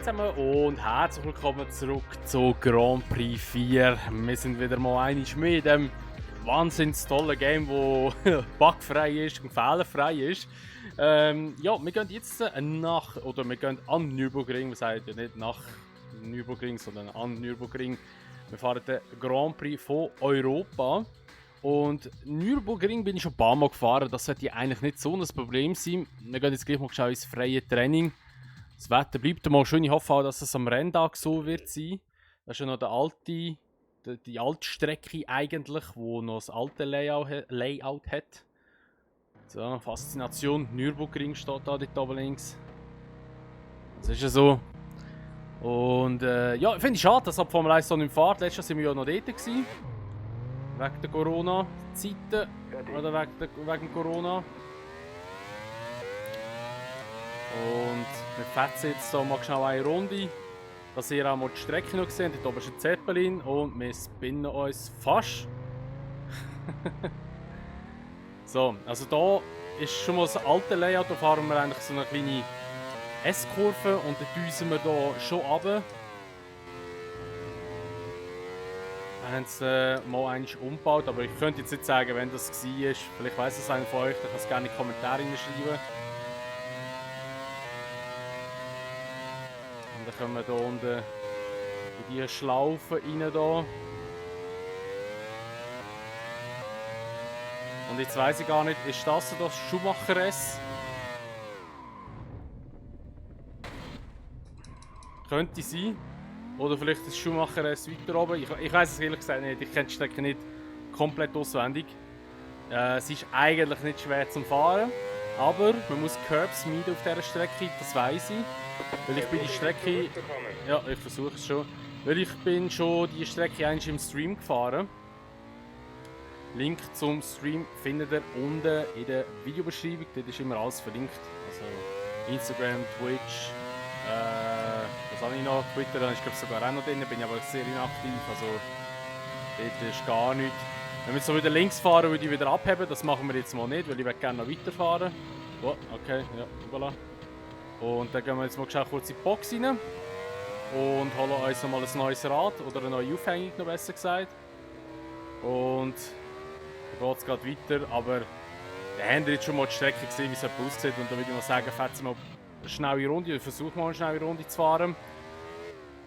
zusammen und herzlich willkommen zurück zu Grand Prix 4. Wir sind wieder mal einmal mit in dem wahnsinnig tollen Game, wo bugfrei ist und fehlerfrei ist. Ja, wir gehen jetzt wir gehen an Nürburgring. Wir sagen ja nicht nach Nürburgring, sondern an Nürburgring. Wir fahren den Grand Prix von Europa. Und Nürburgring bin ich schon ein paar Mal gefahren, das sollte eigentlich nicht so ein Problem sein. Wir gehen jetzt gleich mal schauen ins freie Training. Das Wetter bleibt mal schön, ich hoffe auch, dass es am Renntag so wird sein. Das ist ja noch die alte Strecke eigentlich, wo noch das alte Layout hat. So, Faszination Nürburgring steht da dort oben links. Das ist ja so. Und ja, finde ich schade, dass ab Formel 1 so nicht fährt. Letztes Jahr sind wir ja noch dort gewesen. Wegen der Corona-Zeiten. Oder wegen Corona. Und wir fetzen jetzt so mal schnell eine Runde. Dass ihr auch mal die Strecke noch seht. Dort oben ist ein Zeppelin und wir spinnen uns fast. So, also da ist schon mal das alte Layout. Da fahren wir eigentlich so eine kleine S-Kurve und dann düsen wir hier schon runter. Wir haben es mal eigentlich umgebaut, aber ich könnte jetzt nicht sagen, wenn das war. Vielleicht weiss es einer von euch, dann kann es gerne in die Kommentare schreiben. Und dann können wir hier unten in diese Schlaufe rein. Da. Und jetzt weiss ich gar nicht, ist das Schumacher S? Könnte sein. Oder vielleicht ist Schumacher S weiter oben. Ich weiss es ehrlich gesagt nicht. Ich kenne die Strecke nicht komplett auswendig. Es ist eigentlich nicht schwer zum Fahren. Aber man muss Curbs meiden auf dieser Strecke, das weiss ich. Weil ich bin die Strecke... Ja, ich versuche es schon. Weil ich bin schon die Strecke eigentlich im Stream gefahren. Link zum Stream findet ihr unten in der Videobeschreibung. Dort ist immer alles verlinkt. Also Instagram, Twitch, was habe ich noch? Twitter, da ist glaube ich sogar auch noch drin, bin ich aber sehr inaktiv. Also dort ist gar nichts. Wenn wir jetzt so wieder links fahren, würde ich wieder abheben. Das machen wir jetzt mal nicht, weil ich gerne noch weiterfahren. Oh, okay, ja, voilà. Und dann gehen wir jetzt mal kurz in die Box rein und holen uns noch mal ein neues Rad oder eine neue Aufhängung, noch besser gesagt. Und dann geht es gerade weiter, aber wir haben jetzt schon mal die Strecke gesehen, wie es aussieht. Und dann würde ich mal sagen, fetzen wir eine schnelle Runde, versuchen mal eine schnelle Runde zu fahren.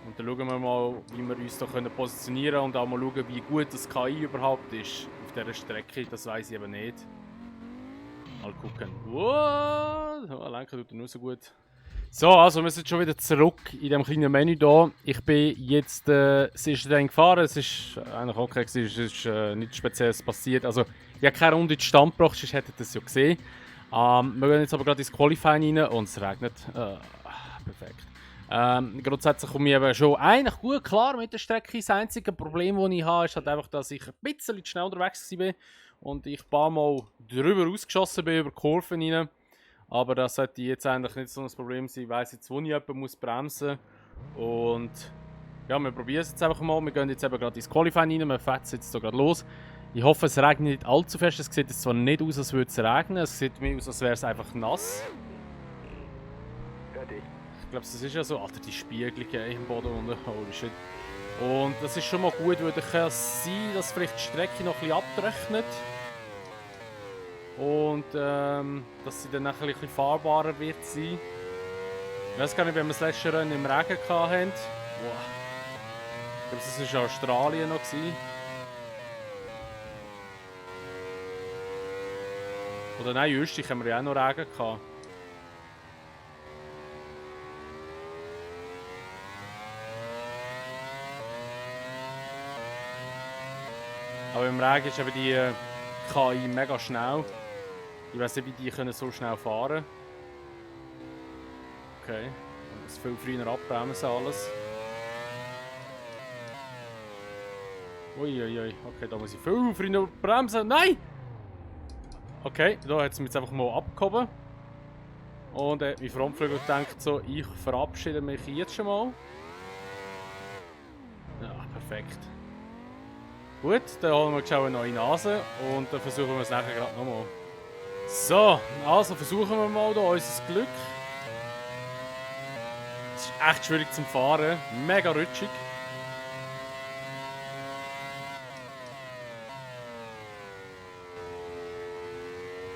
Und dann schauen wir mal, wie wir uns da positionieren können und auch mal schauen, wie gut das KI überhaupt ist auf dieser Strecke. Das weiss ich eben nicht. Mal gucken. Wow, lenken tut er nur so gut. So, also wir sind schon wieder zurück in diesem kleinen Menü hier. Ich bin jetzt sehr streng gefahren. Es ist eigentlich okay, es ist nichts Spezielles passiert. Also ich habe keine Runde Stand gebracht, sonst hättet ihr das ja gesehen. Wir gehen jetzt aber gerade ins Qualifying rein und es regnet. Perfekt. Grundsätzlich komme ich eben schon eigentlich gut klar mit der Strecke. Das einzige Problem, das ich habe, ist halt einfach, dass ich ein bisschen zu schnell unterwegs war und ich ein paar Mal drüber ausgeschossen bin, über die Kurven rein. Aber das sollte jetzt eigentlich nicht so ein Problem sein. Ich weiss jetzt, wo ich jemanden muss bremsen muss. Und ja, wir probieren es jetzt einfach mal. Wir gehen jetzt eben gerade ins Qualifying rein. Wir fetzen jetzt hier gerade los. Ich hoffe, es regnet nicht allzu fest. Es sieht jetzt zwar nicht aus, als würde es regnen. Es sieht mir aus, als wäre es einfach nass. Ich glaube, das ist ja so. Alter, die Spiegelung im Boden unten. Holy shit. Und das ist schon mal gut, weil dann kann es sein, dass vielleicht die Strecke noch ein bisschen abtrocknet. Und dass sie dann ein bisschen fahrbarer wird sein. Ich weiß gar nicht, wenn wir das letzte Rennen im Regen hatten. Wow. Ich glaube, das war Australien noch. Oder nein, Österreich haben wir ja auch noch Regen gehabt. Aber im Regen ist eben die KI mega schnell. Ich weiß nicht, wie die können so schnell fahren. Okay, man muss viel früher abbremsen alles. Uiuiui, okay, da muss ich viel früher bremsen. Nein! Okay, da hat es mich jetzt einfach mal abgehoben. Und mein Frontflügel denkt so, ich verabschiede mich jetzt schon mal. Ja, perfekt. Gut, dann holen wir schon eine neue Nase und dann versuchen wir es nachher gerade nochmal. So, also versuchen wir mal da unser Glück. Es ist echt schwierig zum Fahren. Mega rutschig.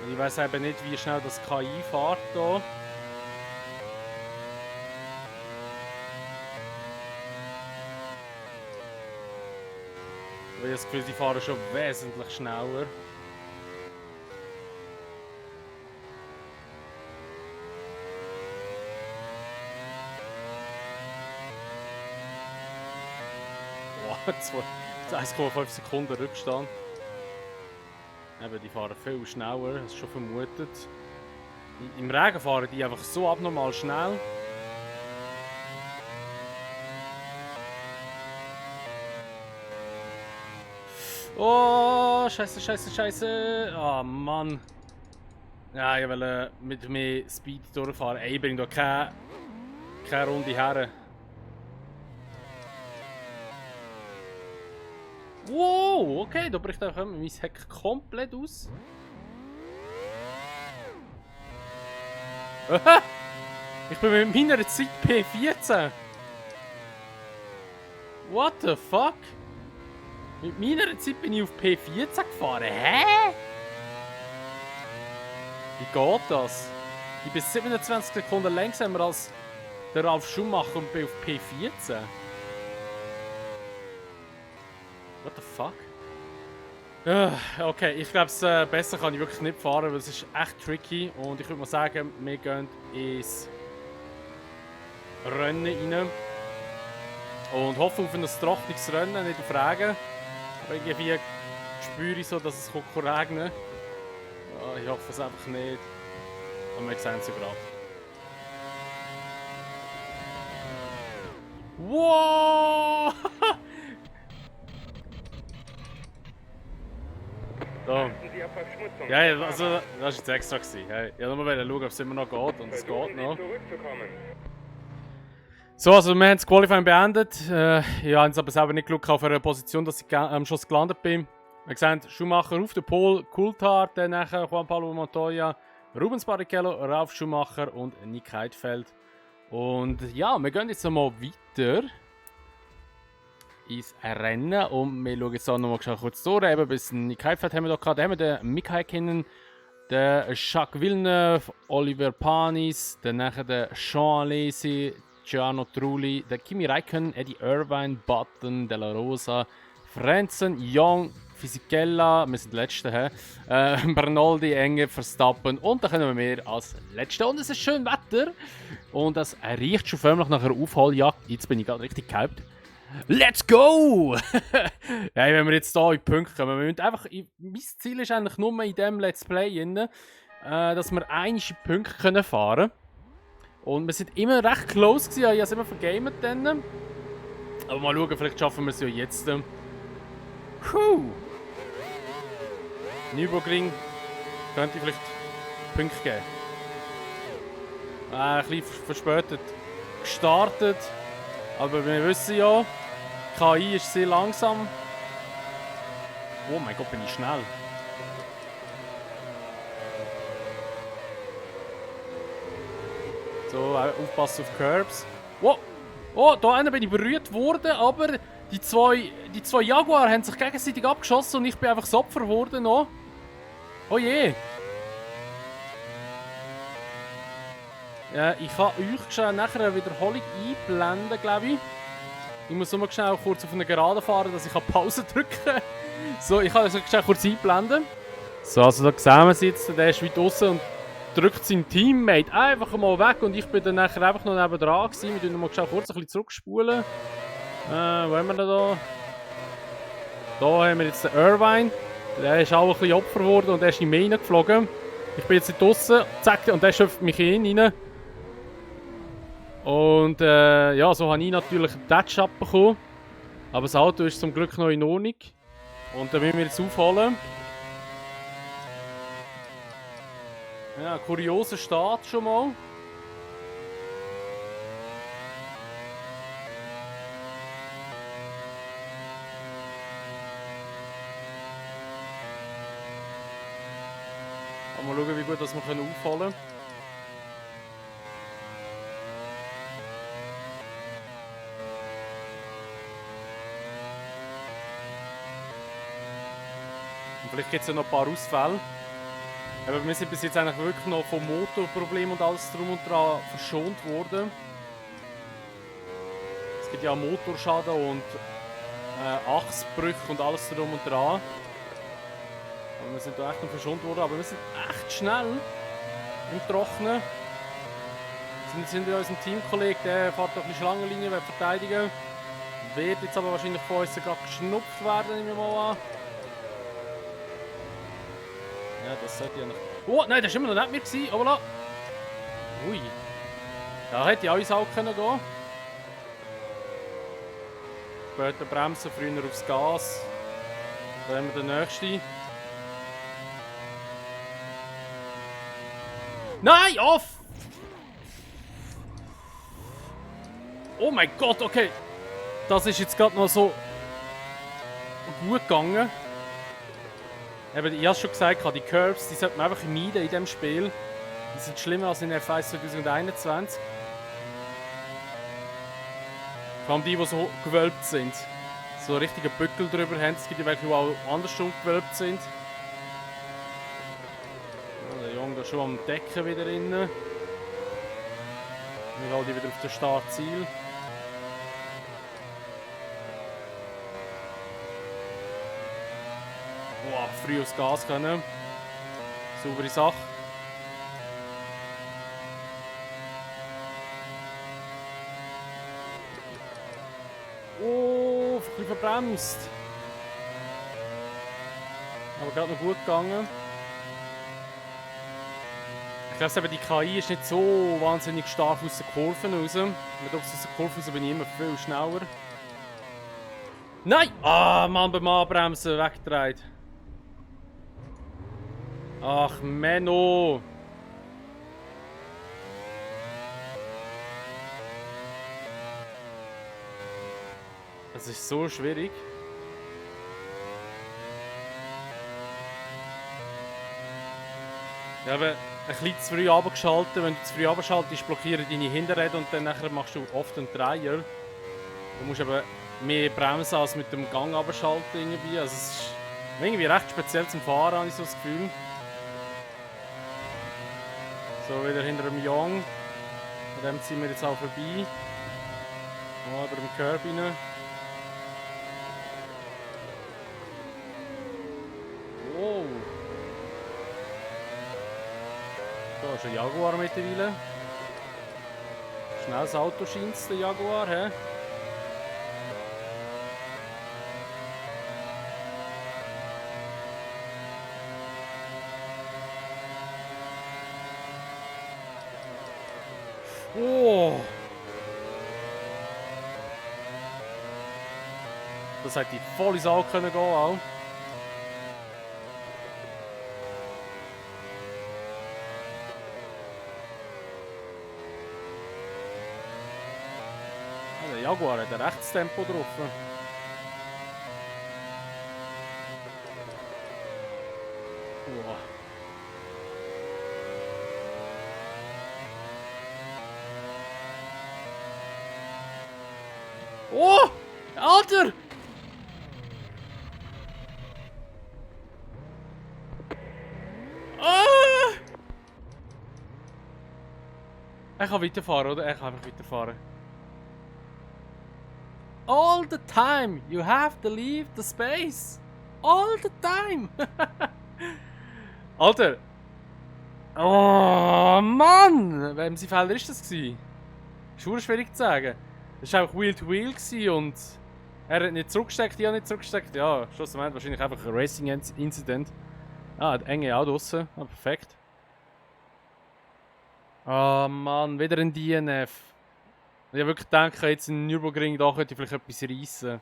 Und ich weiß eben nicht, wie schnell das KI fährt hier. Weil ich das Gefühl, sie fahren schon wesentlich schneller. Boah, 1,5 Sekunden Rückstand. Eben, die fahren viel schneller, hast du schon vermutet. Im Regen fahren die einfach so abnormal schnell. Oh, scheiße, scheiße, scheiße. Oh Mann. Ja, ich will mit mehr Speed durchfahren. Ey, ich bringe doch keine Runde her. Wow, okay, da bricht auch mein Heck komplett aus. Ich bin mit meiner Zeit P14. What the fuck? Mit meiner Zeit bin ich auf P14 gefahren. Hä? Wie geht das? Ich bin 27 Sekunden langsamer als der Ralf Schumacher und bin auf P14. What the fuck? Okay, ich glaube, besser kann ich wirklich nicht fahren, weil es ist echt tricky. Und ich würde mal sagen, wir gehen ins Rennen rein. Und hoffen auf ein trockenes Rennen, nicht auf Regen. Aber irgendwie spüre ich so, dass es regnen kann. Ich hoffe es einfach nicht. Und wir sehen es gerade. Wow! Da. Ja, also, das war jetzt extra. Hey, ich wollte nur schauen, ob es immer noch geht. Und es geht noch. So, also wir haben das Qualifying beendet. Ich habe jetzt aber selber nicht Glück auf einer Position, dass ich am Schluss gelandet bin. Wir sehen Schumacher auf der Pole, Coulthard, dann nachher Juan Pablo Montoya, Rubens Barrichello, Ralf Schumacher und Nick Heidfeld. Und ja, wir gehen jetzt einmal weiter ins Rennen und wir schauen jetzt auch noch mal kurz durch. Eben bis Nick Heidfeld haben wir da gehabt. Da haben wir den Mick Häkkinen, den Jacques Villeneuve, Oliver Panis, dann nachher den Jean Alesi, Giano Trulli, der Kimi Räikkönen, Eddie Irvine, Button, De La Rosa, Frentzen, Young, Fisichella, wir sind die Letzten, Bernoldi, Enge, Verstappen und dann kommen wir als Letzte. Und es ist schön Wetter und es riecht schon förmlich nach einer Aufholjagd. Jetzt bin ich gerade richtig gehypt. Let's go! Ja, wenn wir jetzt hier in die Punkte kommen, wir müssen einfach, mein Ziel ist eigentlich nur in diesem Let's Play, dass wir einige Punkte fahren können. Und wir sind immer recht close gewesen, ich habe es immer vergamet dann. Aber mal schauen, vielleicht schaffen wir es ja jetzt. Nürburgring könnte vielleicht Punkte geben. Ein bisschen verspätet gestartet. Aber wir wissen ja, KI ist sehr langsam. Oh mein Gott, bin ich schnell. So, aufpassen auf Curbs. Wow. Oh, da bin ich berührt worden, aber die zwei Jaguar haben sich gegenseitig abgeschossen und ich bin einfach das Opfer geworden noch. Oh je. Ja, ich kann euch schnell nachher eine Wiederholung einblenden, glaube ich. Ich muss nur schnell kurz auf eine Gerade fahren, dass ich Pause drücken kann. So, ich kann das schnell kurz einblenden. So, also da sehen wir es jetzt, der ist weit draußen und drückt sein Teammate einfach mal weg und ich bin dann nachher einfach noch nebendran gewesen. Wir tun mal kurz ein bisschen zurückspulen. Wo haben wir denn da? Da haben wir jetzt den Irvine. Der ist auch ein bisschen Opfer geworden und der ist in mich reingeflogen. Ich bin jetzt draußen, zack, und der schöpft mich rein. Und ja, so habe ich natürlich einen Touch abbekommen. Aber das Auto ist zum Glück noch in Ordnung. Und dann müssen wir jetzt aufholen. Ja, kurioser Start schon mal. Mal schauen, wie gut das wir aufholen können. Und vielleicht gibt es ja noch ein paar Ausfälle. Aber wir sind bis jetzt eigentlich wirklich noch vom Motorproblem und alles drum und dran verschont worden. Es gibt ja Motorschaden und Achsbrüche und alles drum und dran. Und wir sind da echt noch verschont worden, aber wir sind echt schnell im Trocknen. Wir sind bei unserem Teamkollegen, der fährt doch ein bisschen Schlangenlinie, will verteidigen. Wird jetzt aber wahrscheinlich von uns gerade geschnupft werden, nehme ich mal an. Ja, das sollte ja noch... Oh, nein, das war immer noch nicht mehr gewesen, aber là. Ui. Da hätte ja alles auch können gehen. Später bremsen, früher aufs Gas. Dann haben wir den nächsten. Nein, off! Oh mein Gott, okay. Das ist jetzt gerade noch so gut gegangen. Eben, ich habe es schon gesagt, die Curbs, die sollte man einfach meiden in diesem Spiel. Die sind schlimmer als in F1 2021. Vor allem die, die so gewölbt sind. So richtige Bückel drüber haben. Es gibt ja welche, die auch andersrum gewölbt sind. Ja, der Junge da schon am Decken wieder drin. Wir laden die wieder auf das Startziel. Boah, früh aufs Gas können. Saubere Sache. Oh, ein bisschen verbremst. Aber gerade noch gut gegangen. Ich glaube, die KI ist nicht so wahnsinnig stark aus den Kurven raus. Mit aus den Kurven raus bin ich immer viel schneller. Nein! Ah, Mann, beim Anbremsen weggedreht. Ach, Menno! Das ist so schwierig. Ja, aber ein bisschen zu früh abgeschaltet. Wenn du zu früh abschaltest, blockieren deine Hinterräder und dann nachher machst du oft einen Dreier. Du musst aber mehr bremsen als mit dem Gang abschalten irgendwie. Also es ist irgendwie recht speziell zum Fahren, habe ich so das Gefühl. So, wieder hinter dem Young. Von dem ziehen wir jetzt auch vorbei. Mal über den Curb rein. Wow. Da ist ein Jaguar mittlerweile. Schnelles Auto scheint es, der Jaguar. He? Oh! Das hätte die voll ins Auge gehen können auch. Ja, der Jaguar hat ein rechtes Tempo drauf. Oh. Oh! Alter! Ah! Ich kann weiterfahren, oder? Ich kann einfach weiterfahren. All the time! You have to leave the space! All the time! Alter! Oh Mann! Wem sein Fehler ist das gewesen? Ist schwierig zu sagen. Das war einfach Wheel to Wheel und er hat nicht zurückgesteckt, ich habe nicht zurückgesteckt. Ja, schlussendlich wahrscheinlich einfach ein Racing-Incident. Ah, enge auch draussen. Ah, perfekt. Oh Mann, wieder ein DNF. Ich habe wirklich gedacht, jetzt in Nürburgring da könnte ich vielleicht etwas reissen.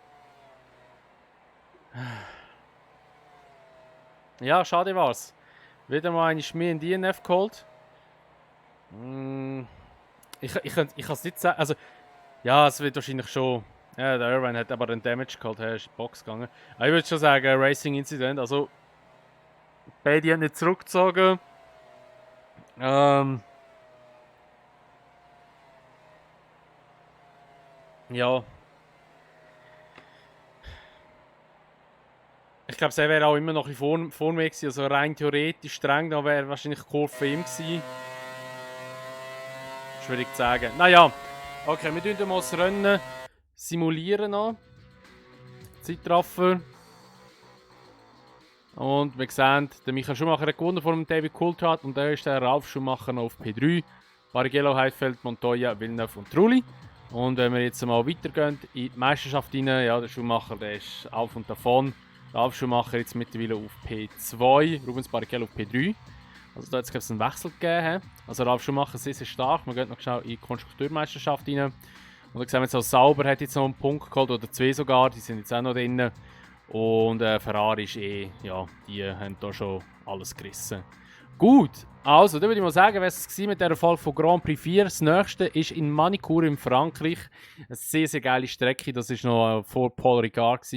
Ja, schade war's. Wieder mal eine mehr in DNF geholt. Ich kann es nicht sagen. Also, ja, es wird wahrscheinlich schon. Ja, der Irvine hat aber einen Damage geholt, er ist in die Box gegangen. Aber ich würde schon sagen, Racing Incident. Also, beide haben nicht zurückgezogen. Ja. Ich glaube, er wäre auch immer noch ein bisschen vor mir gewesen. Also rein theoretisch streng, da wäre wahrscheinlich die Kurve für ihn gewesen. Schwierig zu sagen. Naja, okay, wir tun mal das Rennen simulieren noch. Zeitraffer. Und wir sehen, der Michael Schumacher hat gewonnen vor dem David Coulthard und da ist der Ralf Schumacher noch auf P3. Barrichello, Heidfeld, Montoya, Villeneuve und Trulli. Und wenn wir jetzt mal weitergehen in die Meisterschaft rein, ja, der Schumacher der ist auf und davon. Ralf Schumacher jetzt mittlerweile auf P2, Rubens Barrichello auf P3. Also da hat es einen Wechsel gegeben. Also Ralf Schumacher sehr, sehr stark. Wir gehen noch schnell in die Konstrukteurmeisterschaft rein. Und da sehen wir jetzt auch Sauber hat jetzt noch einen Punkt geholt, oder 2 sogar, die sind jetzt auch noch drin. Und Ferrari ist ja, die haben da schon alles gerissen. Gut, also, dann würde ich mal sagen, was es mit dieser Folge von Grand Prix 4. Das nächste ist in Manicourt in Frankreich. Eine sehr, sehr geile Strecke, das war noch vor Paul Ricard.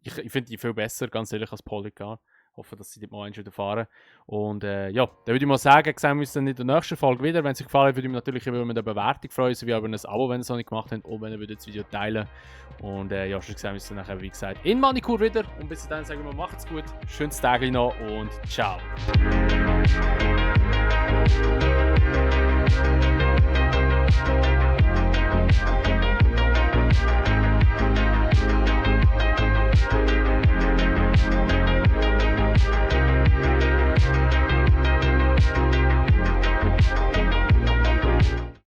Ich finde die viel besser, ganz ehrlich, als Paul Ricard. Ich hoffe, dass sie dort mal wieder fahren. Und ja, dann würde ich mal sagen, sehen wir uns dann in der nächsten Folge wieder. Wenn es euch gefallen hat, würde ich mich natürlich über eine Bewertung freuen, sowie über ein Abo, wenn ihr es noch nicht gemacht habt, und wenn ihr das Video teilen. Und ja, schon sehen wir uns dann nachher, wie gesagt, in Manicourt wieder. Und bis dahin sagen wir, macht's gut, schönes Tag noch und ciao.